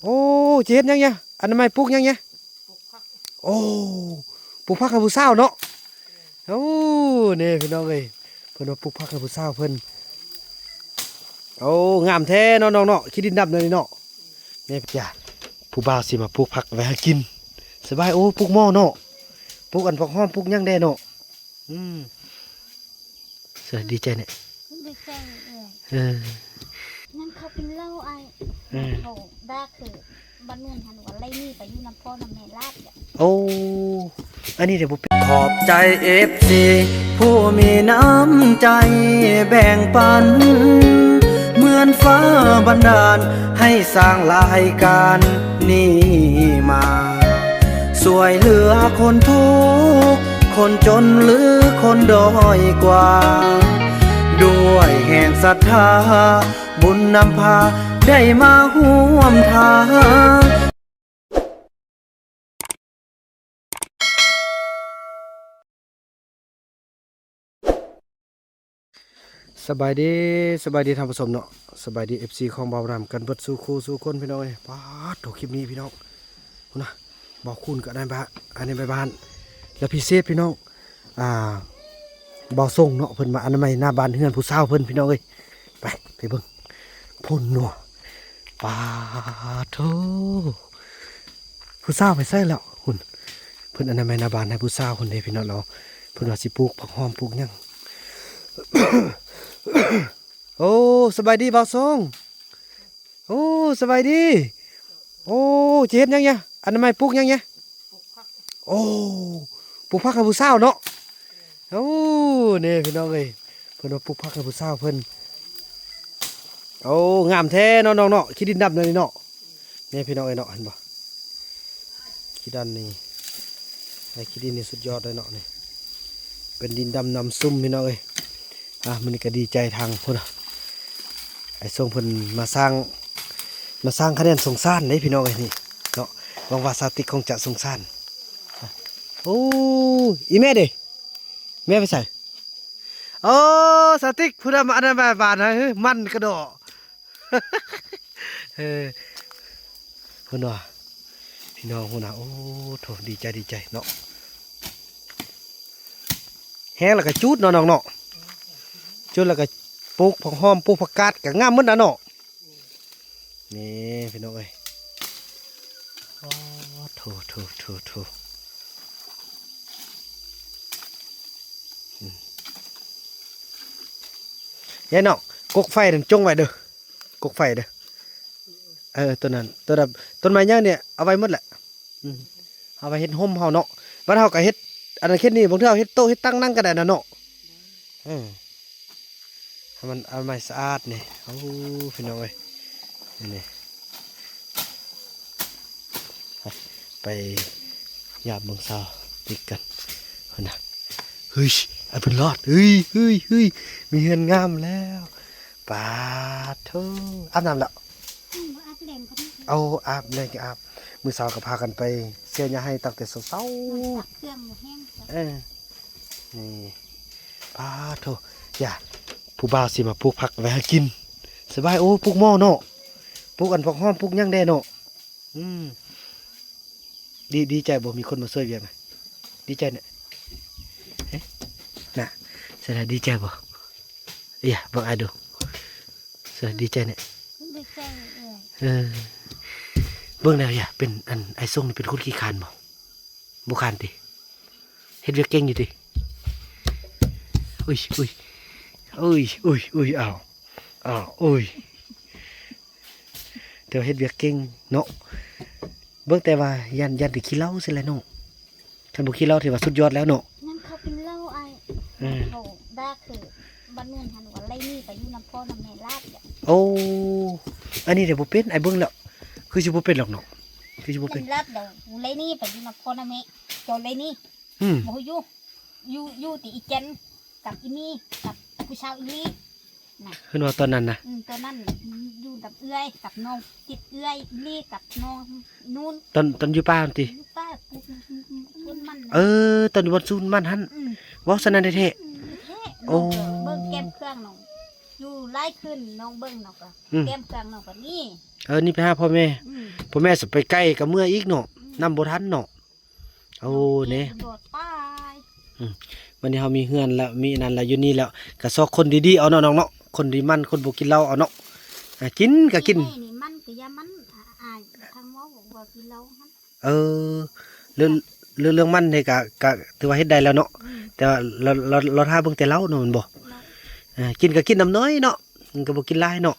ໂອ້ ຈະເຮັດຫຍັງຫຍາ? ອະນາໄມ ປູກຫຍັງຫຍາ? ໂອ້ ປູກຜັກໃຫ້ຜູ້ສາວເນາະ. ໂອ້ ນີ້ພີ່ນ້ອງເອີຍ ເພິ່ນວ່າປູກຜັກໃຫ້ຜູ້ສາວເພິ່ນ. ໂອ້ ງາມແທ້ເນາະນ້ອງເນາະ ຂີ້ດິນດຳແນວນີ້ເນາະ. ນີ້ ຢາ ຜູ້ບ່າວຊິມາປູກຜັກໄວ້ໃຫ້ກິນ. ສະບາຍ. ໂອ້ ປູກໝໍ້ເນາະ ປູກອັນຜັກຫອມ ປູກຫຍັງແດ່ເນາະ. ອືມ ສະ ດີໃຈແດ່. ດີໃຈເອື້ອຍ. ເອີ ນັ້ນເຂົາກິນເຫຼົ້າອ້າຍ. ເອີ ເຂົາດ່າຄື ບາດນັ້ນຫັ້ນວ່າໄລ່ໜີໄປຢູ່ນຳພໍ່ນຳແມ່ລາດ. ໂອ້ ອັນນີ້ເດບໍ່ເປັນ. ຂອບໃຈເອັຟຊີຜູ້ມີນ້ຳໃຈແບ່ງປັນ ເໝືອນຟ້າບັນດານໃຫ້ສ້າງລາຍການນີ້ມາ ຊ່ວຍເຫຼືອຄົນທຸກ ຄົນຈົນ ຫຼື ຄົນດ້ອຍກວ່າ ດ້ວຍແຮງສັດທາ ບຸນນຳພາໄດ້ມາຮ່ວມທາງ. ສະບາຍດີ ສະບາຍດີທ່ານຜູ້ຊົມເນາະ ສະບາຍດີເອັຟຊີຂອງບ່າວດຳກັນເບິດສູ່ຄູ່ສູ່ຄົນພີ່ນ້ອງເອີຍ. ປາດໂທ້ ຄລິບນີ້ພີ່ນ້ອງ ພຸ້ນນະ ບ່າວຄູນກັບນາຍບ້ານ ອັນນີ້ແມ່ບ້ານ ແລະ ພິເສດພີ່ນ້ອງ ອ່າ ບ່າວຊົງເນາະ ເພິ່ນມາອະນາໄມໜ້າບ້ານເຮືອນຜູ້ສາວເພິ່ນພີ່ນ້ອງເອີຍ. ໄປ ໄປເບິ່ງພຸ້ນເນາະ. ປາດໂທ້ ຜູ້ສາວໄປໃສແລ້ວ? ພຸ້ນ ເພິ່ນອະນາໄມໜ້າບ້ານໃຫ້ຜູ້ສາວພຸ້ນເດ້ພີ່ນ້ອງເນາະ. ເພິ່ນວ່າຊິປູກຜັກຫອມ ປູກຫຍັງ. ໂອ້ ສະບາຍດີບ່າວຊົງ. ໂອ້ ສະບາຍດີ. ໂອ້ ຈະເຮັດຫຍັງຫຍາ? ອະນາໄມ ປູກຫຍັງຫຍາ? ໂອ້ ປູກຜັກໃຫ້ຜູ້ສາວເນາະ. ໂອ້ ນີ້ພີ່ນ້ອງເອີຍ ເພິ່ນວ່າປູກຜັກໃຫ້ຜູ້ສາວເພິ່ນ. ໂອ້ ງາມແທ້ເນາະນ້ອງເນາະ ຂີ້ດິນດຳແນວນີ້ເນາະ. ນີ້ພີ່ນ້ອງເອີຍເນາະ ເຫັນບໍ່? ຂີ້ດັນນີ້ ໄອ້ຂີ້ດິນນີ້ສຸດຍອດເລີຍເນາະ. ນີ້ເປັນດິນດຳນ້ຳຊຸ່ມພີ່ນ້ອງເອີຍ. ອ່າ ມື້ນີ້ກໍດີໃຈທາງພຸ້ນນະ ໄອ້ຊົງເພິ່ນມາສ້າງ ມາສ້າງຂະແໜງສົງສານເດ້ພີ່ນ້ອງເອີຍ ນີ້ເນາະ. ຫວັງວ່າສາວຕິກຄົງຈະສົງສານ. ໂອ້ ອີແມ່ເດ? ແມ່ໄປໃສ? ໂອ້ ສາວຕິກ ຜູ້ໃດມາອັນນັ້ນມາບານນະ ມັນກະດໍ. ເອີ ພຸ້ນວ່າ ພີ່ນ້ອງພຸ້ນນະ. ໂອ້ ໂທ້ ດີໃຈ ດີໃຈເນາະ. ແຫ້ງແລ້ວກໍຈູດເນາະນ້ອງເນາະ ຈູດແລ້ວກໍປູກຜັກຫອມ ປູກຜັກກາດ ກໍງາມໝົດນະເນາະ. ນີ້ພີ່ນ້ອງເອີຍ ໂອ້ ໂທ້ ໂທ້ ໂທ້ ໂທ້. ອືມ ຍາຍນ້ອງ ກົກໄຟນັ້ນຈົ່ງໄວ້ເດີ ກົກໄຟເດີ. ເອີ ຕົ້ນນັ້ນ ຕົ້ນ ຕົ້ນໄມ້ຫຍັງນີ້ ເອົາໄວ້ໝົດແຫຼະ. ອືມ ເອົາໄວ້ເຮັດຮົ່ມເຮົາເນາະ. ບັດເຮົາກໍເຮັດ ອັນນັ້ນເຮັດນີ້ ບາງເທື່ອເຮົາເຮັດໂຕະເຮັດຕັ່ງນັ່ງກໍໄດ້ນະເນາະ. ເອີ ໃຫ້ມັນອະນາໄມສະອາດນີ້. ໂອ້ ພີ່ນ້ອງເອີຍ ນີ້ ໄປຢາມເບິ່ງສາວຕິກກັນ ເພິ່ນນະ. ເຮີ້ຍ ອາ ເພິ່ນລອດ ເຮີ້ຍ ເຮີ້ຍ ເຮີ້ຍ ມີເຮືອນງາມແລ້ວ. ປາດໂທ້ ອາບນ້ຳແລ້ວ? ອືມ ບໍ່ອາບແລ້ວ. ເອົາ ອາບແລ້ວກໍອາບ. ມື້ເຊົ້າກໍພາກັນໄປເສຍຫຍ້າໄຮ່ຕັ້ງແຕ່ເຊົ້າໆ. ເຄື່ອງບໍ່ແຫ້ງ. ເອີ ນີ້ ປາດໂທ້ ຢ່າ ຜູ້ບ່າວຊິມາປູກຜັກໄວ້ໃຫ້ກິນ. ສະບາຍ. ໂອ້ ປູກໝໍ້ເນາະ ປູກອັນຜັກຫອມ ປູກຫຍັງແດ່ເນາະ. ອືມ ດີ ດີໃຈບໍ່ ມີຄົນມາຊ່ວຍວຽກນະ? ດີໃຈນະ ເອີ ນະ ສະບາຍ ດີໃຈບໍ່? ເອີຍ ເບິ່ງອ້າຍດູ ສະບາຍ ດີໃຈນະ. ດີໃຈເອື້ອຍ. ເອີ ເບິ່ງແລ້ວຢ່າ ເປັນ ອັນ ອ້າຍຊົງນີ້ເປັນຄົນຂີ້ຄ້ານບໍ່? ບໍ່ຄ້ານຕິ? ເຮັດວຽກເກັ່ງຢູ່ຕິ? ອຸ້ຍ ອຸ້ຍ ອຸ້ຍ ອຸ້ຍ ອຸ້ຍ ອ້າວ ອ້າວ ອຸ້ຍ ແຕ່ວ່າເຮັດວຽກເກັ່ງເນາະ. ເບິ່ງແຕ່ວ່າຢ້ານ ຢ້ານແຕ່ຂີ້ເຫຼົ້າຊີ້ແຫຼະເນາະ. ຄັນບໍ່ຂີ້ເຫຼົ້າຖືວ່າສຸດຍອດແລ້ວເນາະ. ນັ້ນເຂົາກິນເຫຼົ້າອ້າຍ. ເອີ ເຂົາດ່າຄື ບາດນັ້ນຫັ້ນວ່າໄລ່ໜີໄປຢູ່ນຳພໍ່ນຳແມ່ຫຼາຍ. ໂອ້ ອັນນີ້ເດບໍ່ເປັນ ອ້າຍເບິ່ງແລ້ວ ຄືຊິບໍ່ເປັນດອກເນາະ ຄືຊິບໍ່ເປັນ. ກິນລາບແລ້ວໄລ່ໜີໄປຢູ່ນຳພໍ່ນຳແມ່ ເຈົ້າໄລ່ໜີ. ອືມ ບໍ່ຢູ່ ຢູ່ ຢູ່ແຕ່ອີ່ແກ່ນກັບອີ່ມີກັບຜູ້ສາວອີ່ຫຼີນະ. ເພິ່ນວ່າຕອນນັ້ນນະ. ອືມ ຕອນນັ້ນຢູ່ກັບເອື້ອຍກັບນ້ອງຕິດເອື້ອຍອີ່ຫຼີກັບນ້ອງ ນູ່ນ ຕອນ ຕອນຢູ່ປ່າຫັ້ນຕິ? ຢູ່ປ່າປູກມັນ ເອີ ຕອນຢູ່ບ່ອນສວນມັນຫັ້ນ. ອືມ ເວົ້າຊັ້ນນັ້ນແທ້ໆ. ອືມ ແທ້. ໂອ້ ນ້ອງກໍເບິ່ງແກ້ມເຄື່ອງນ້ອງ ຢູ່ຫຼາຍຄືນນ້ອງເບິ່ງ ນ້ອງກໍ ອືມ ແກ້ມເຄື່ອງນ້ອງກໍນີ້. ເອີ ນີ້ໄປຫາພໍ່ແມ່. ອືມ ພໍ່ແມ່ຊິໄປໄກກໍເມື່ອອີກເນາະ ອືມ ນຳບໍ່ທັນເນາະ. ໂອ້ ແມ່ ເນ ບໍ່ໄປ ອືມ ບັດນີ້ເຮົາມີເຮືອນແລ້ວ ມີອັນນັ້ນແລ້ວ ຢູ່ນີ້ແລ້ວ ກໍຊອກຄົນດີໆເອົາເນາະນ້ອງເນາະ ຄົນດີມັນ ຄົນບໍ່ກິນເຫຼົ້າເອົາເນາະ. ອ່າ ກິນກໍກິນ ແມ່ນີ້ມັນກໍຢ່າມັນ ອາຍທາງເວົ້າວ່າກິນເຫຼົ້າຫັ້ນ. ເອີ ເລື່ອງ ເລື່ອງມັນນີ້ກະ ກະຖືວ່າເຮັດໄດ້ແລ້ວເນາະ ອືມ ແຕ່ວ່າລາວ ລາວ ລາວຖ້າເບິ່ງແຕ່ເຫຼົ້າເນາະ ແມ່ນບໍ່? ເອີ ກິນກະກິນນ້ຳນ້ອຍເນາະ ມັນກະບໍ່ກິນຫຼາຍເນາະ.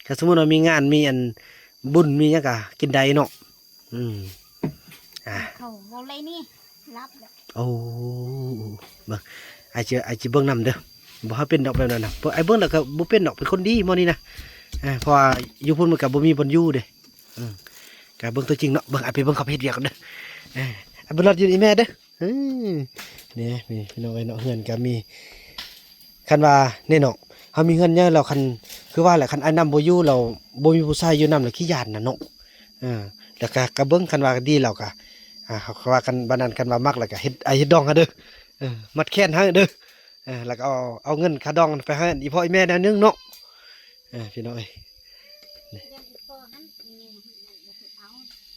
ຖ້າສົມມຸດວ່າມີງານ ມີອັນບຸນ ມີຫຍັງກະກິນໄດ້ເນາະ. ອືມ ອ່າ ເຂົາເວົ້າໄລນີ້ ລັບແລ້ວ. ໂອ້ ເບິ່ງ ອ້າຍຊິ ອ້າຍຊິເບິ່ງນຳເດີ ບໍ່ໃຫ້ເປັນດອກແບບນັ້ນນະ ອ້າຍເບິ່ງແລ້ວກໍບໍ່ເປັນດອກ ເປັນຄົນດີໝໍນີ້ນະ. ເອີ ເພາະວ່າຢູ່ພຸ້ນມັນກໍບໍ່ມີບ່ອນຢູ່ເດ້. ເອີ ກໍເບິ່ງຕົວຈິງເນາະ ເບິ່ງ ອ້າຍໄປເບິ່ງເຂົາເຮັດວຽກກ່ອນເດີ. ເອີ ອ້າຍໄປລອດຢູ່ນຳອີ່ແມ່ເດີ. ເອີ ນີ້ ນີ້ພີ່ນ້ອງເອີຍເນາະ ເຮືອນກໍມີ ຄັນວ່ານີ້ເນາະ ເຮົາມີເຮືອນໃຫຍ່ແລ້ວ ຄັນ ຄືວ່າແຫຼະ ຄັນອ້າຍນຳບໍ່ຢູ່ແລ້ວ ບໍ່ມີຜູ້ຊາຍຢູ່ນຳແລ້ວ ຂີ້ຢ້ານນະເນາະ. ເອີ ແລ້ວກະ ກະເບິ່ງ ຄັນວ່າດີແລ້ວກະ ອ່າ ເຂົາວ່າກັນ ບາດນັ້ນ ຄັນວ່າມັກແລ້ວກະເຮັດ ອ້າຍເຮັດດອງໃຫ້ເດີ. ເອີ ມັດແຂນໃຫ້ເດີ. ເອີ ແລ້ວກໍເອົາ ເອົາເງິນຄ່າດອງໄປໃຫ້ອີ່ພໍ່ອີ່ແມ່ແນວໜຶ່ງເນາະ. ເອີ ພີ່ນ້ອງເອີຍ ນີ້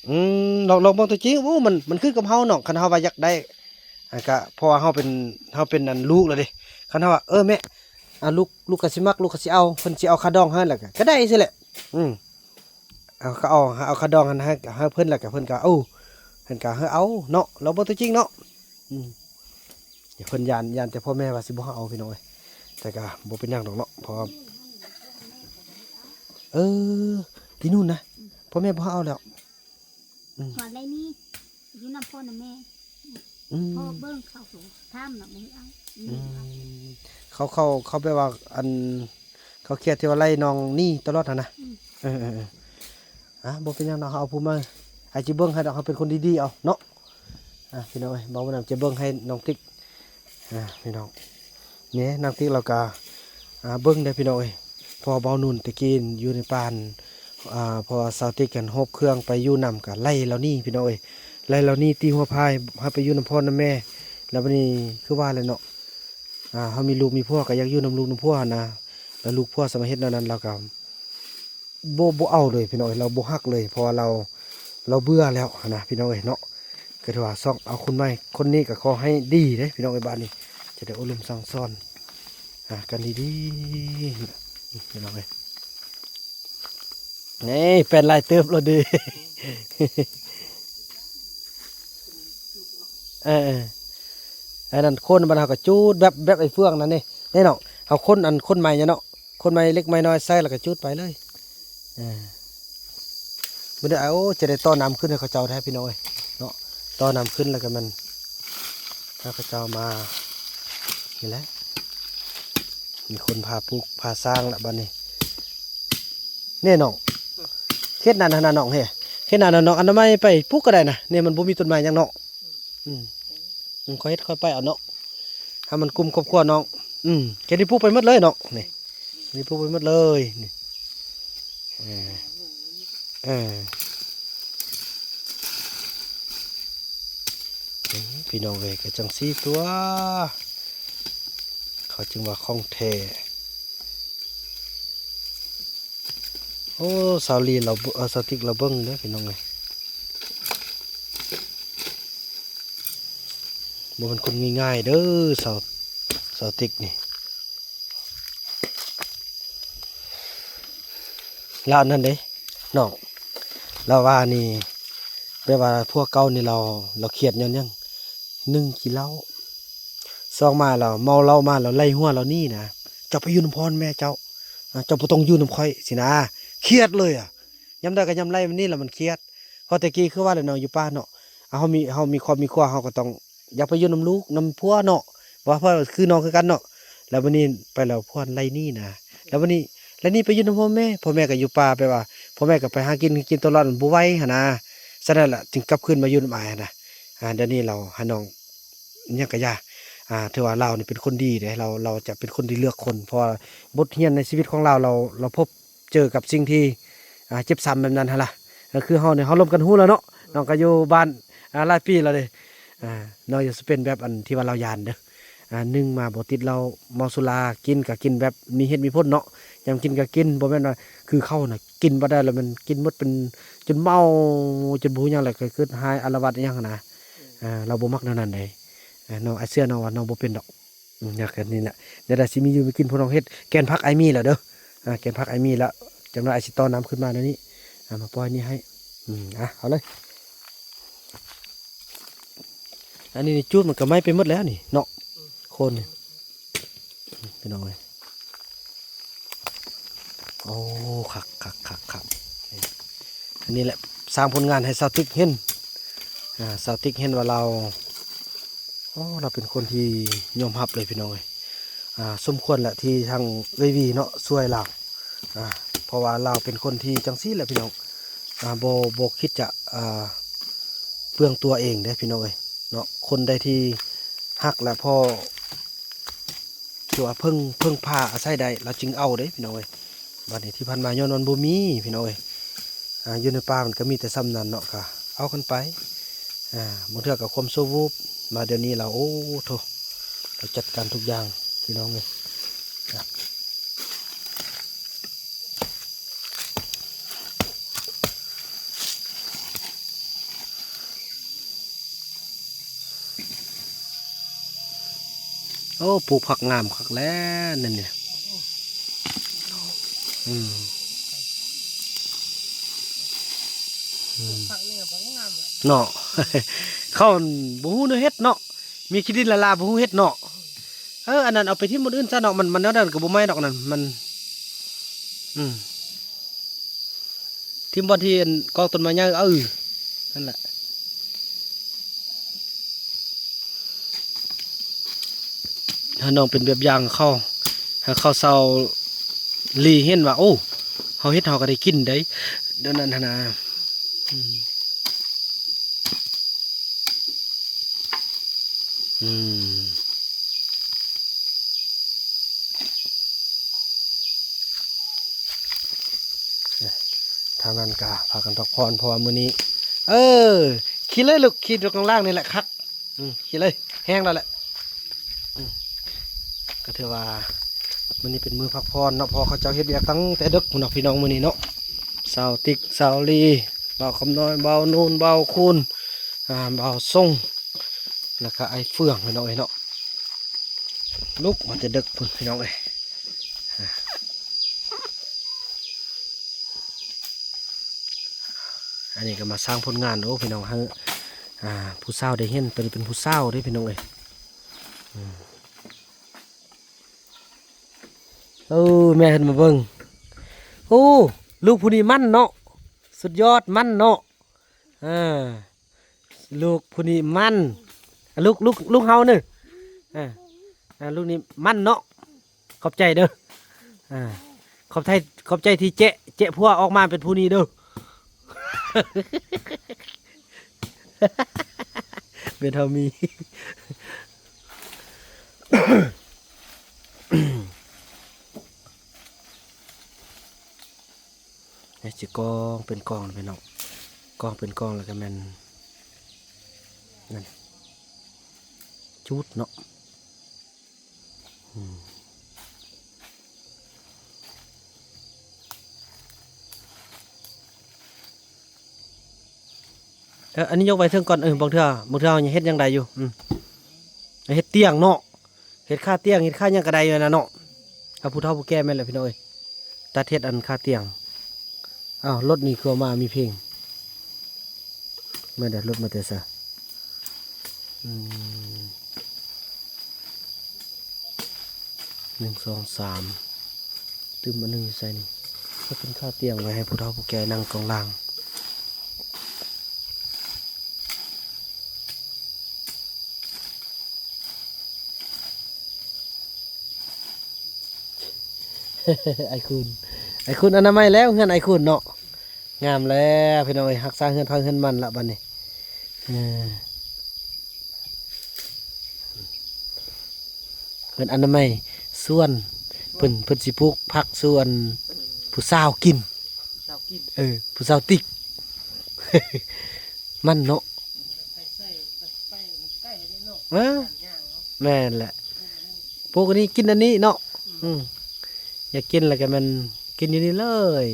ອືມ ລອງ ລອງເບິ່ງຕົວຈິງ. ໂອ້ ມັນ ມັນຄືກັບເຮົາເນາະ ຄັນເຮົາວ່າຢາກໄດ້ ອ່າ ກະເພາະວ່າເຮົາເປັນ ເຮົາເປັນອັນລູກແລ້ວເດ້. ຄັນເຮົາວ່າ ເອີ ແມ່ ອ່າ ລູກ ລູກກໍຊິມັກ ລູກກໍຊິເອົາ ເພິ່ນຊິເອົາຄ່າດອງໃຫ້ ແລ້ວກະ ກະໄດ້ຊີ້ແຫຼະ. ອືມ ເອົາ ເຂົາເອົາ ເອົາຄ່າດອງຫັ້ນໃຫ້ ໃຫ້ເພິ່ນ ແລ້ວກະເພິ່ນກະ ໂອ້ ເພິ່ນກະໃຫ້ເອົາເນາະ. ລອງເບິ່ງຕົວຈິງເນາະ. ອືມ ເພິ່ນຢ້ານ ຢ້ານແຕ່ພໍ່ແມ່ວ່າຊິບໍ່ໃຫ້ເອົາ ພີ່ນ້ອງເອີຍ ແຕ່ກະບໍ່ເປັນຫຍັງດອກເນາະ ເພາະວ່າ ເອີ ທີ່ໂນ່ນນະ ອືມ ພໍ່ແມ່ບໍ່ໃຫ້ເອົາແລ້ວ. ອືມ ວ່າໄລນີ້ຢູ່ນຳພໍ່ນຳແມ່ ອືມ ພໍ່ເບິ່ງເຂົາກໍຖາມນະ ບໍ່ໃຫ້ເອົາ. ອືມ ເຂົາ ເຂົາ ເຂົາແບບວ່າ ອັນ ເຂົາຄຽດທີ່ວ່າໄລນ້ອງໜີຕະຫຼອດຫັ້ນນະ. ອືມ ເອີໆໆ ອ່າ ບໍ່ເປັນຫຍັງເນາະ ເຮົາເອົາຜູ້ໃໝ່ ອ້າຍຊິເບິ່ງໃຫ້ດອກ ເຮົາເປັນຄົນດີໆເອົາເນາະ. ອ່າ ພີ່ນ້ອງເອີຍ ບ່າວບຸນນຳຈະເບິ່ງໃຫ້ນ້ອງຕິກ ອ່າ ພີ່ນ້ອງ ນີ້ ນ້ອງຕິກລາວກະ ອ່າ ເບິ່ງເດ້ພີ່ນ້ອງເອີຍ ເພາະວ່າບ່າວນຸນແຕ່ກີ້ຢູ່ໃນປ່າ ອ່າ ເພາະວ່າສາວຕິກຫັ້ນໂຮບເຄື່ອງໄປຢູ່ນຳ ກະໄລ່ລາວໜີພີ່ນ້ອງເອີຍ ໄລ່ລາວໜີຕີຫົວພາຍ ໃຫ້ໄປຢູ່ນຳພໍ່ນຳແມ່. ແລ້ວບັດນີ້ຄືວ່າແຫຼະເນາະ ອ່າ ເຮົາມີລູກມີຜົວ ກະຢາກຢູ່ນຳລູກນຳຜົວຫັ້ນນະ ແລ້ວລູກຜົວສາມາດເຮັດແນວນັ້ນ ລາວກະ ບໍ່ ບໍ່ເອົາເລີຍພີ່ນ້ອງເອີຍ ລາວບໍ່ຮັກເລີຍ ເພາະວ່າລາວ ລາວເບື່ອແລ້ວຫັ້ນນະພີ່ນ້ອງເອີຍເນາະ. ກໍຖືວ່າຊອກເອົາຄົນໃໝ່ ຄົນນີ້ກໍຂໍໃຫ້ດີເດ້ພີ່ນ້ອງເອີຍ ບາດນີ້ຈະໄດ້ອົບຮົມສັ່ງສອນ ອ່າ ກັນດີໆ ພີ່ນ້ອງເອີຍ. ນີ້ແປ້ນຫຼາຍເຕີບແລ້ວເດ້. ເອີໆ ອັນນັ້ນຄົນບ້ານເຮົາກໍຈູດແບບ ແບບໄອ້ເຟືອງນັ້ນເດ້ ນີ້ເນາະ ເຮົາຄົນ ອັນຄົນໃໝ່ເນາະ ຄົນໃໝ່ເລັກໃໝ່ນ້ອຍໃສ່ແລ້ວກໍຈູດໄປເລີຍ. ເອີ ບໍ່ໄດ້ ໂອ້ ຈະໄດ້ຕໍ່ນ້ຳຂຶ້ນໃຫ້ເຂົາເຈົ້າແທ້ພີ່ນ້ອງເອີຍເນາະ ຕໍ່ນ້ຳຂຶ້ນແລ້ວກໍແມ່ນ ຖ້າເຂົາເຈົ້າມາ ນີ້ແຫຼະ ມີຄົນພາປູກພາສ້າງລະບາດນີ້. ແນ່ນ້ອງ ເຂດນັ້ນຫັ້ນນະນ້ອງເອີຍ ເຂດນັ້ນນະນ້ອງ ອະນາໄມໄປປູກກໍໄດ້ນະ ນີ້ມັນບໍ່ມີຕົ້ນໄມ້ຫຍັງເນາະ. ອືມ ອືມ ຄ່ອຍເຮັດຄ່ອຍໄປເອົາເນາະ ໃຫ້ມັນກຸມຄອບຄົວນ້ອງ. ອືມ ເຂດນີ້ປູກໄປໝົດເລີຍເນາະ ນີ້ ນີ້ປູກໄປໝົດເລີຍ ນີ້ ເອີ ເອີ ເອີ ພີ່ນ້ອງເອີຍ ກໍຈັ່ງຊີ້ຕົວະ ເຂົາຈຶ່ງວ່າຂອງແທ້. ໂອ້ ສາວລີລາວເບິ່ງ ເອີ ສາວຕິກລາວເບິ່ງເດີພີ່ນ້ອງເອີຍ ບໍ່ແມ່ນຄົນງ່າຍໆເດີ ສາວ ສາວຕິກນີ້. ລາວອັນນັ້ນເດ້ນ້ອງ ລາວວ່ານີ້ ແບບວ່າຜົວເກົ່ານີ້ລາວ ລາວຄຽດຍ້ອນຫຍັງ? ໜຶ່ງ ກິນເຫຼົ້າ ສອງ ມາລາວເມົາເຫຼົ້າມາລາວໄລ່ຫົວລາວໜີນະ ເຈົ້າໄປຢູ່ນຳພໍ່ນຳແມ່ເຈົ້າ ເຈົ້າບໍ່ຕ້ອງຢູ່ນຳຂ້ອຍ ຊີ້ນະ ຄຽດເລີຍອະ. ຍາມໃດກໍຍາມໄລ່ມັນໜີແລ້ວມັນຄຽດ ເພາະແຕ່ກີ້ຄືວ່າແຫຼະເນາະ ຢູ່ປ່າເນາະ ເຮົາມີ ເຮົາມີຄອບມີຄົວ ເຮົາກໍຕ້ອງຢາກໄປຢູ່ນຳລູກນຳຜົວເນາະ ວ່າເພາະຄືນ້ອງຄືກັນເນາະ. ແລ້ວບັດນີ້ໄປແລ້ວຜົວໄລ່ໜີນະ ແລ້ວບັດນີ້ໄລ່ໜີໄປຢູ່ນຳພໍ່ແມ່ ພໍ່ແມ່ກໍຢູ່ປ່າ ແປວ່າພໍ່ແມ່ກໍໄປຫາກິນ ກິນຕົວລອດມັນບໍ່ໄຫວຫັ້ນນະ. ສະນັ້ນລະຈຶ່ງກັບຄືນມາຢູ່ນຳອ້າຍຫັ້ນນະ. ອ່າ ດຽວນີ້ລາວໃຫ້ນ້ອງ ຫຍັງກະຢ່າ ອ່າ ຖືວ່າລາວນີ້ເປັນຄົນດີເດ້ ລາວ ລາວຈະເປັນຄົນທີ່ເລືອກຄົນ ເພາະວ່າບົດຮຽນໃນຊີວິດຂອງລາວ ລາວ ລາວພົບເຈີກັບສິ່ງທີ່ ອ່າ ເຈັບຊ້ຳແບບນັ້ນຫັ້ນລະ. ກໍຄືເຮົານີ້ ເຮົາລົມກັນຮູ້ແລ້ວເນາະ ນ້ອງກໍຢູ່ບ້ານ ອ່າ ຫຼາຍປີແລ້ວເດ້. ອ່າ ນ້ອງຢາກຊິເປັນແບບອັນທີ່ວ່າລາວຢ້ານເດີ. ອ່າ ໜຶ່ງມາບໍ່ຕິດເຫຼົ້າ ເມົາສຸລາ ກິນກໍກິນແບບມີເຫດມີຜົນເນາະ ຍາມກິນກໍກິນ ບໍ່ແມ່ນວ່າຄືເຂົານະ ກິນບໍ່ໄດ້ແລ້ວມັນກິນໝົດເປັນຈົນເມົາ ຈົນບໍ່ຮູ້ຫຍັງແລ້ວກໍເກີດຮ້າຍອາລະວາດອີ່ຫຍັງຫັ້ນນະ. ອ່າ ລາວບໍ່ມັກແນວນັ້ນເດ້. ອ່າ ນ້ອງ ອ້າຍເຊື່ອນ້ອງວ່ານ້ອງບໍ່ເປັນດອກ. ອືມ ຢາກແບບນີ້ແຫຼະ ແນວໃດຊິມີຢູ່ມີກິນ ພວກນ້ອງເຮັດ ແກ່ນຜັກອ້າຍມີແລ້ວເດີ. ອ່າ ແກ່ນຜັກອ້າຍມີແລ້ວ ຈັກໜ່ອຍອ້າຍຊິຕໍ່ນ້ຳຂຶ້ນມາແນວນີ້ ອ່າ ມາປ່ອຍນີ້ໃຫ້. ອືມ ອ່ະ ເອົາເລີຍ. ອັນນີ້ນີ້ຈູດມັນກໍໄໝ້ໄປໝົດແລ້ວນີ້ເນາະ ໂຄນນີ້ ພີ່ນ້ອງເອີຍ. ໂອ້ ຄັກໆໆໆ ນີ້ ອັນນີ້ແຫຼະສ້າງຜົນງານໃຫ້ຊາວຕິກເຫັນ. ອ່າ ຊາວຕິກເຫັນວ່າລາວ ໂອ້ ລາວເປັນຄົນທີ່ຍອມຮັບເລີຍພີ່ນ້ອງເອີຍ. ອ່າ ສົມຄວນແຫຼະທີ່ທາງເອື້ອຍວີເນາະຊ່ວຍລາວ ອ່າ ເພາະວ່າລາວເປັນຄົນທີ່ຈັ່ງຊີ້ແຫຼະພີ່ນ້ອງ. ອ່າ ບໍ່ ບໍ່ຄິດຈະ ອ່າ ເປືອງຕົວເອງເດ້ພີ່ນ້ອງເອີຍເນາະ. ຄົນໃດທີ່ຮັກແລະພໍ ທີ່ວ່າເພິ່ງ ເພິ່ງພາອາໄສໄດ້ ລາວຈຶ່ງເອົາເດ້ພີ່ນ້ອງເອີຍ. ບາດນີ້ທີ່ຜ່ານມາຍ້ອນມັນບໍ່ມີພີ່ນ້ອງເອີຍ. ອ່າ ຢູ່ໃນປ່າມັນກໍມີແຕ່ສ່ຳນັ້ນເນາະ ກໍເອົາກັນໄປ. ອ່າ ບາງເທື່ອກໍຄວາມຊົ່ວວູບ ມາດຽວນີ້ລາວ ໂອ້ໂທ້ ລາວຈັດການທຸກຢ່າງພີ່ນ້ອງເອີຍ. ໂອ້ ປູກຜັກງາມຄັກແລ້ວນັ້ນນີ້. ອືມ ອືມ ຜັກນີ້ກໍງາມແຫຼະເນາະ. ເຂົາບໍ່ຮູ້ແນວເຮັດເນາະ ມີຂີ້ດິນຫຼາຍໆ ບໍ່ຮູ້ເຮັດເນາະ. ເອີ ອັນນັ້ນເອົາໄປຖິ້ມບ່ອນອື່ນຊະເນາະ ມັນ ມັນແນວນັ້ນກໍບໍ່ໄໝ້ດອກນັ້ນ ມັນ ອືມ ຖິ້ມບ່ອນທີ່ອັນກອງຕົ້ນໄມ້ໃຫຍ່ ເອີ ນັ້ນແຫຼະ. ໃຫ້ນ້ອງເປັນແບບຢ່າງໃຫ້ເຂົາ ໃຫ້ເຂົາຊາວລີເຫັນວ່າ ໂອ້ ເຮົາເຮັດເຮົາກໍໄດ້ກິນໄດ໋ ແນວນັ້ນຫັ້ນນະ. ອືມ ອືມ ທາງນັ້ນກະພາກັນພັກຜ່ອນ ເພາະວ່າມື້ນີ້ ເອີ ຂີ່ເລີຍລູກ ຂີ່ຢູ່ຂ້າງລ່າງນີ້ແຫຼະຄັກ. ອືມ ຂີ່ເລີຍ ແຮງແລ້ວແຫຼະ. ອືມ ກໍຖືວ່າມື້ນີ້ເປັນມື້ພັກຜ່ອນເນາະ ເພາະເຂົາເຈົ້າເຮັດວຽກຕັ້ງແຕ່ເດິກພຸ້ນເນາະ ພີ່ນ້ອງ ມື້ນີ້ເນາະ. ສາວຕິກ ສາວລີ ບ່າວຄຳນ້ອຍ ບ່າວນູນ ບ່າວຄູນ ອ່າ ບ່າວຊົງ ແລ້ວກໍອ້າຍເຟືອງ ພີ່ນ້ອງເອີຍເນາະ. ລຸກມາແຕ່ເດິກພຸ້ນ ພີ່ນ້ອງເອີຍ. ອັນນີ້ກໍມາສ້າງຜົນງານ ໂອ້ ພີ່ນ້ອງ ໃຫ້ ອ່າ ຜູ້ສາວໄດ້ເຫັນ. ໂຕນີ້ເປັນຜູ້ສາວເດ້ ພີ່ນ້ອງເອີຍ. ອືມ ເອີ ແມ່ເພິ່ນມາເບິ່ງ ໂອ້ ລູກຜູ້ນີ້ໝັ້ນເນາະ ສຸດຍອດ ໝັ້ນເນາະ. ອ່າ ລູກຜູ້ນີ້ໝັ້ນ ອ່າ ລູກ ລູກ ລູກເຮົານີ້ ອ່າ ອ່າ ລູກນີ້ໝັ້ນເນາະ. ຂອບໃຈເດີ ອ່າ ຂອບໃຈ ຂອບໃຈທີ່ແຈະ ແຈະຜົວອອກມາເປັນຜູ້ນີ້ເດີ. ແມ່ນເຮົາມີ ໃຫ້ຊິກອງເປັນກອງໄປເນາະ ກອງເປັນກອງແລ້ວກໍແມ່ນນັ້ນ ຈູດເນາະ. ອືມ ເອີ ອັນນີ້ຍົກໄວ້ເທິງກ່ອນ. ເອີ ບາງເທື່ອ ບາງເທື່ອເຮົາຍັງເຮັດຫຍັງໄດ້ຢູ່. ອືມ ເຮັດຕຽງເນາະ ເຮັດຄາຕຽງ ເຮັດຄາຫຍັງກໍໄດ້ຢູ່ນະເນາະ. ເອົາ ຜູ້ເຖົ້າຜູ້ແກ່ແມ່ນແຫຼະ ພີ່ນ້ອງເອີຍ ຕັດເຮັດອັນຄາຕຽງ. ອ້າວ ລົດນີ້ຄືເອົາມາມີເພງ ແມ່ນແຫຼະ ລົດມາແຕ່ໃສ? ອືມ ໜຶ່ງ ສອງ ສາມ ຕື່ມອັນໜຶ່ງຢູ່ໃສນີ້? ເຮັດເປັນຄາຕຽງໄວ້ໃຫ້ຜູ້ເຖົ້າຜູ້ແກ່ນັ່ງກອງລ່າງ. ອ້າຍຄູນ ອ້າຍຄູນອະນາໄມແລ້ວ ເຮືອນອ້າຍຄູນເນາະ ງາມແລ້ວພີ່ນ້ອງເອີຍ. ຮັກສາເຮືອນໃຜເຮືອນມັນລະບັດນີ້. ເອີ ເຮືອນອະນາໄມ ສວນ ເພິ່ນ ເພິ່ນຊິປູກຜັກ ສວນຜູ້ສາວກິນ ຜູ້ສາວກິນ ເອີ ຜູ້ສາວຕິກ ມັນເນາະ. ເອີ ແມ່ນແຫຼະ. ປູກອັນນີ້ກິນອັນນີ້ເນາະ. ອືມ ຢາກກິນແລ້ວກໍແມ່ນກິນຢູ່ນີ້ເລີຍ.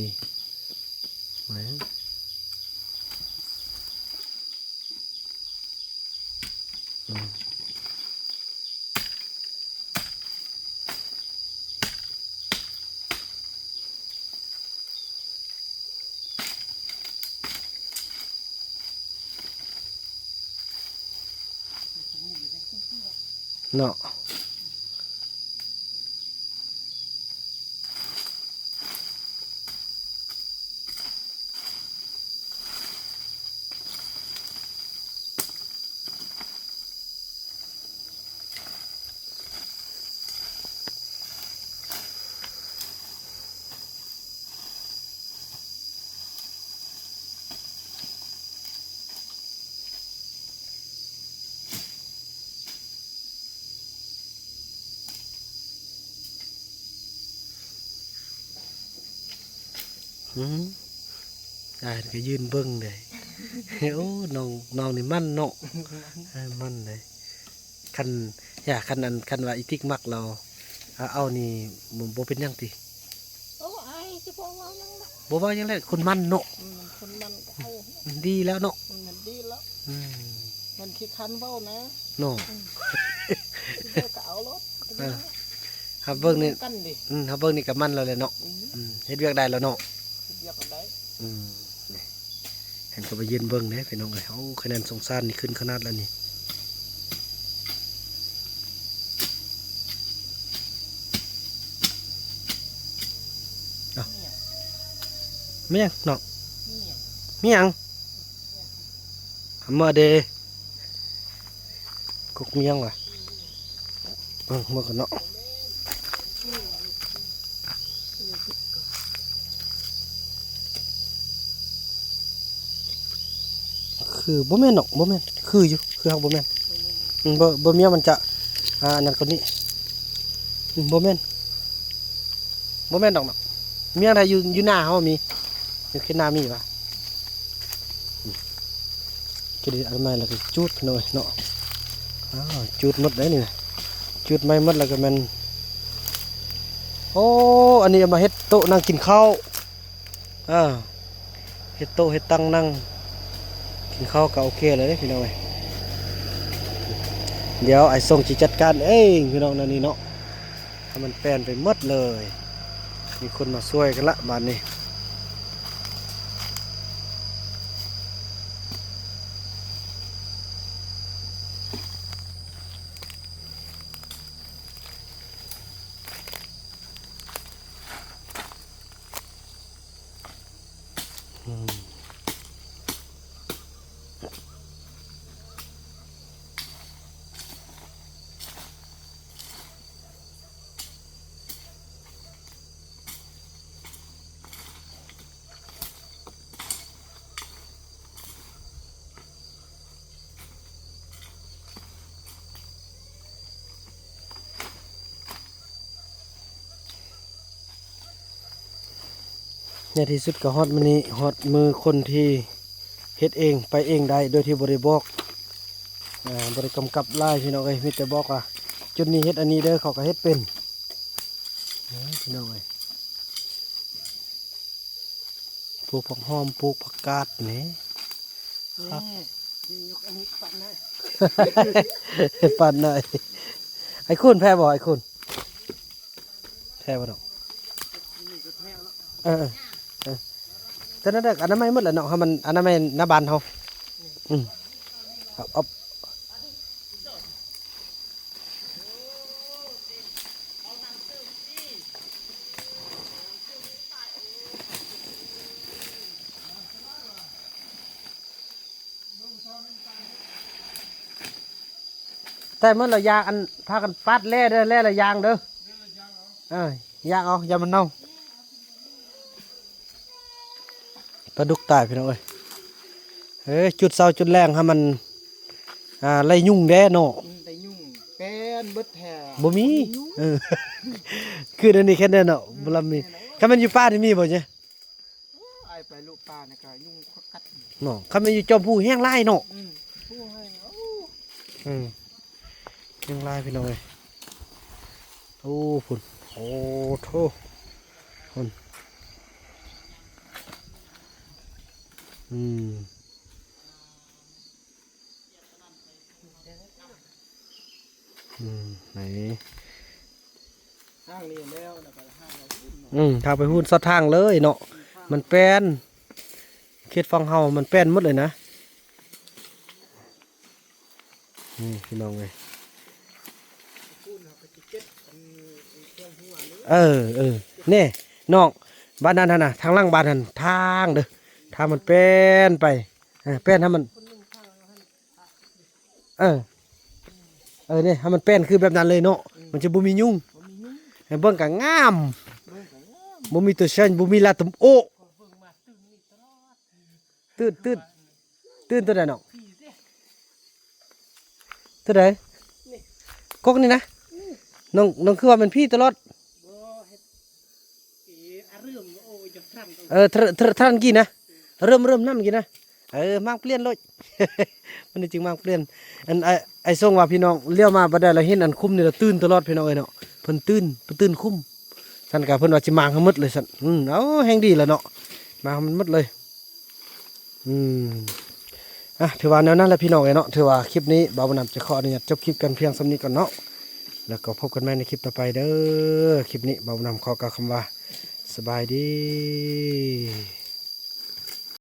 ເນາະ. ອືມ ອ້າຍກໍຢືນເບິ່ງເດ້. ໂອ້ ນ້ອງ ນ້ອງນີ້ມັນເນາະ. ເອີ ມັນເດ້. ຄັນ ຢ່າ ຄັນອັນ ຄັນວ່າອີຕິກມັກລາວ ເອົາ ເອົານີ້ ບໍ່ ບໍ່ເປັນຫຍັງຕິ? ໂອ້ ອາຍ ຊິບໍ່ເວົ້າຫຍັງດອກ. ບໍ່ເວົ້າຫຍັງແຫຼະ ຄົນມັນເນາະ. ອືມ ຄົນມັນກໍເອົາ ດີແລ້ວເນາະ. ມັນດີແລ້ວ. ອືມ ມັນຂີ້ຄັນເວົ້ານະເນາະ. ອືມ ຊິໄດ້ກໍເອົາໂລດ. ເອີ ຫາເບິ່ງນີ້ ກັນເດ້. ອືມ ຫາເບິ່ງນີ້ກໍມັນແລ້ວແຫຼະເນາະ. ອືມ ອືມ ເຮັດວຽກໄດ້ແລ້ວເນາະ. ເຮັດວຽກໄດ້. ອືມ ນີ້ ເພິ່ນກໍມາຢືນເບິ່ງເດ້ພີ່ນ້ອງເອີຍ. ໂອ້ ຄະແນນສົງສານນີ້ຂຶ້ນຂະໜາດແລ້ວນີ້. ເອົ້າ ແມ່ນຫຍັງນ້ອງ? ແມ່ນຫຍັງ? ເອົາມາເດ້. ກົກມຽງວ່າ ເບິ່ງເບິ່ງກັນເນາະ. ຄືບໍ່ແມ່ນດອກ ບໍ່ແມ່ນ ຄືຢູ່ ຄືຮັກບໍ່ແມ່ນ. ອືມ ບໍ່ ບໍ່ ມຽງມັນຈະ ອ່າ ອັນນັ້ນກວ່ານີ້. ອືມ ບໍ່ແມ່ນ ບໍ່ແມ່ນດອກເນາະ. ມຽງໄດ້ຢູ່ ຢູ່ໜ້າເຮົາມີ ຢູ່ເຂດໜ້າມີຫວາ? ອືມ ເຮັດອັນໃໝ່ແລ້ວກໍຈູດໜ້ອຍເນາະ. ອ້າວ ຈູດໝົດເດ້ນີ້ນະ ຈູດໃໝ່ໝົດແລ້ວກໍແມ່ນ. ໂອ້ ອັນນີ້ເອົາມາເຮັດໂຕະນັ່ງກິນເຂົ້າ. ເອີ ເຮັດໂຕະເຮັດຕັ່ງນັ່ງກິນເຂົ້າກໍໂອເຄແລ້ວເດ້ພີ່ນ້ອງເອີຍ. ດຽວອ້າຍສົງຊິຈັດການເອງພີ່ນ້ອງ ແນວນີ້ເນາະ. ໃຫ້ມັນແປນໄປໝົດເລີຍ. ມີຄົນມາຊ່ວຍກັນລະບາດນີ້. ອືມ ໃນທີ່ສຸດກໍຮອດມື້ນີ້ ຮອດມື້ຄົນທີ່ເຮັດເອງໄປເອງໄດ້ ໂດຍທີ່ບໍ່ໄດ້ບອກ ອ່າ ບໍ່ໄດ້ກຳກັບຫຼາຍພີ່ນ້ອງເອີຍ. ມີແຕ່ບອກວ່າຈຸດນີ້ເຮັດອັນນີ້ເດີ ເຂົາກໍເຮັດເປັນ ເອີ ພີ່ນ້ອງເອີຍ. ປູກຜັກຫອມ ປູກຜັກກາດນີ້ ນີ້ ຄັກ ນີ້ຍົກອັນນີ້ປາດໜ້ອຍ ປາດໜ້ອຍ. ໄອ້ຄຸນແພ້ບໍ່ໄອ້ຄຸນ? ແທ້ບໍ່ເນາະ? ເອີ ເອີ ເອີ ແຕ່ນັ້ນແຫຼະ ອະນາໄມໝົດແຫຼະເນາະ ເຮົາມັນອະນາໄມໜ້າບ້ານເຮົາ. ອືມ ເອົາ ເອົາ. ແຕ່ເມື່ອລະຢ່າງ ອັນ ພາກັນປາດແລ່ເດີ ແລ່ລະຢ່າງເດີ ເອີ ຢ່າງເອົາ ຢ່າມັນເນົ່າ. ປາດຸກຕາຍພີ່ນ້ອງເອີຍ. ເອີ ຈຸດເຊົ້າຈຸດແລງໃຫ້ມັນ ອ່າ ໄລ່ຍຸງແດ່ເນາະ. ອືມ ໄດ້ຍຸງ ແປນເບິດແທ້ ບໍ່ມີ ບໍ່ມີຍຸງ. ເອີ ຄືອັນນີ້ແຄ່ນັ້ນເນາະ ອືມ ບໍ່ລຳມີ. ແມ່ນແລ້ວ ຄັນແມ່ນຢູ່ປ່ານີ້ມີບໍ່ເນຍ? ໂອ້ຍ ອ້າຍໄປລຸປ່ານີ້ກໍຍຸງຄັກກັດເນາະ. ຄັນແມ່ນຢູ່ຈອມພູແຮງຫຼາຍເນາະ. ອືມ ພູແຮງ ໂອ້ ອືມ ແຮງຫຼາຍພີ່ນ້ອງເອີຍ. ໂອ້ ພຸ້ນ ໂອ້ໂທ້ ພຸ້ນ ອືມ ອືມ ນີ້ ທາງນີ້ແລ້ວ ແລ້ວກໍທາງໄປພຸ້ນເນາະ ອືມ ທາງໄປພຸ້ນ ສອດທາງເລີຍເນາະ ມັນແປນ ເຂດຝັ່ງເຮົາມັນແປນໝົດເລີຍນະ. ນີ້ພີ່ນ້ອງເອີຍ ເອີ ເອີ ແນ່ນ້ອງ ບ້ານນັ້ນຫັ້ນນະ ທາງຫຼັງບ້ານຫັ້ນ ທາງເດີ ທາງມັນແປນໄປ ເອີ ແປນໃຫ້ມັນ ເອີ ເອີ ນີ້ໃຫ້ມັນແປນຄືແບບນັ້ນເລີຍເນາະ ມັນຈະບໍ່ມີຍຸງ ໃຫ້ເບິ່ງກະງາມ ບໍ່ມີຕົວເຊັ່ນ ບໍ່ມີລາຕົມໂອ ຕື່ນ ຕື່ນ ຕື່ນຕົວໃດນ້ອງ? ຕົວໃດ? ກົກນີ້ນະ? ນ້ອງ ນ້ອງຄືວ່າແມ່ນຜີຕະຫຼອດ? ເອີ ທະ ທະ ທະ ກີ້ນະ ເລີ່ມ ເລີ່ມນຳກີ້ນະ ເອີ ມາງປ່ຽນໂລດ ມັນຈຶ່ງມາງປ່ຽນ ອັນ ອ້າຍ ອ້າຍຊົງວ່າ ພີ່ນ້ອງ ລ້ຽວມາບັດໃດລະເຫັນອັນຄຸ້ມນີ້ລະ ຕື່ນຕະຫຼອດ ພີ່ນ້ອງເອີຍເນາະ ເພິ່ນຕື່ນ ເພິ່ນຕື່ນຄຸ້ມ. ຊັ້ນກະເພິ່ນວ່າຊິມາງໃຫ້ໝົດເລີຍຊັ້ນ ອືມ ເອົາ ແຮ່ງດີລະເນາະ ມາງໃຫ້ມັນໝົດເລີຍ ອືມ ອ່ະ ຖືວ່າແນວນັ້ນແຫຼະພີ່ນ້ອງເອີຍເນາະ ຖືວ່າຄລິບນີ້ບ່າວບຸນນຳຈະຂໍອະນຸຍາດຈົບຄລິບກັນພຽງສ່ຳນີ້ກ່ອນເນາະ ແລ້ວກໍພົບກັນໃໝ່ໃນຄລິບຕໍ່ໄປເດີ ຄລິບນີ້ບ່າວບຸນນຳຂໍກ່າວຄຳວ່າ ສະບາຍດີ.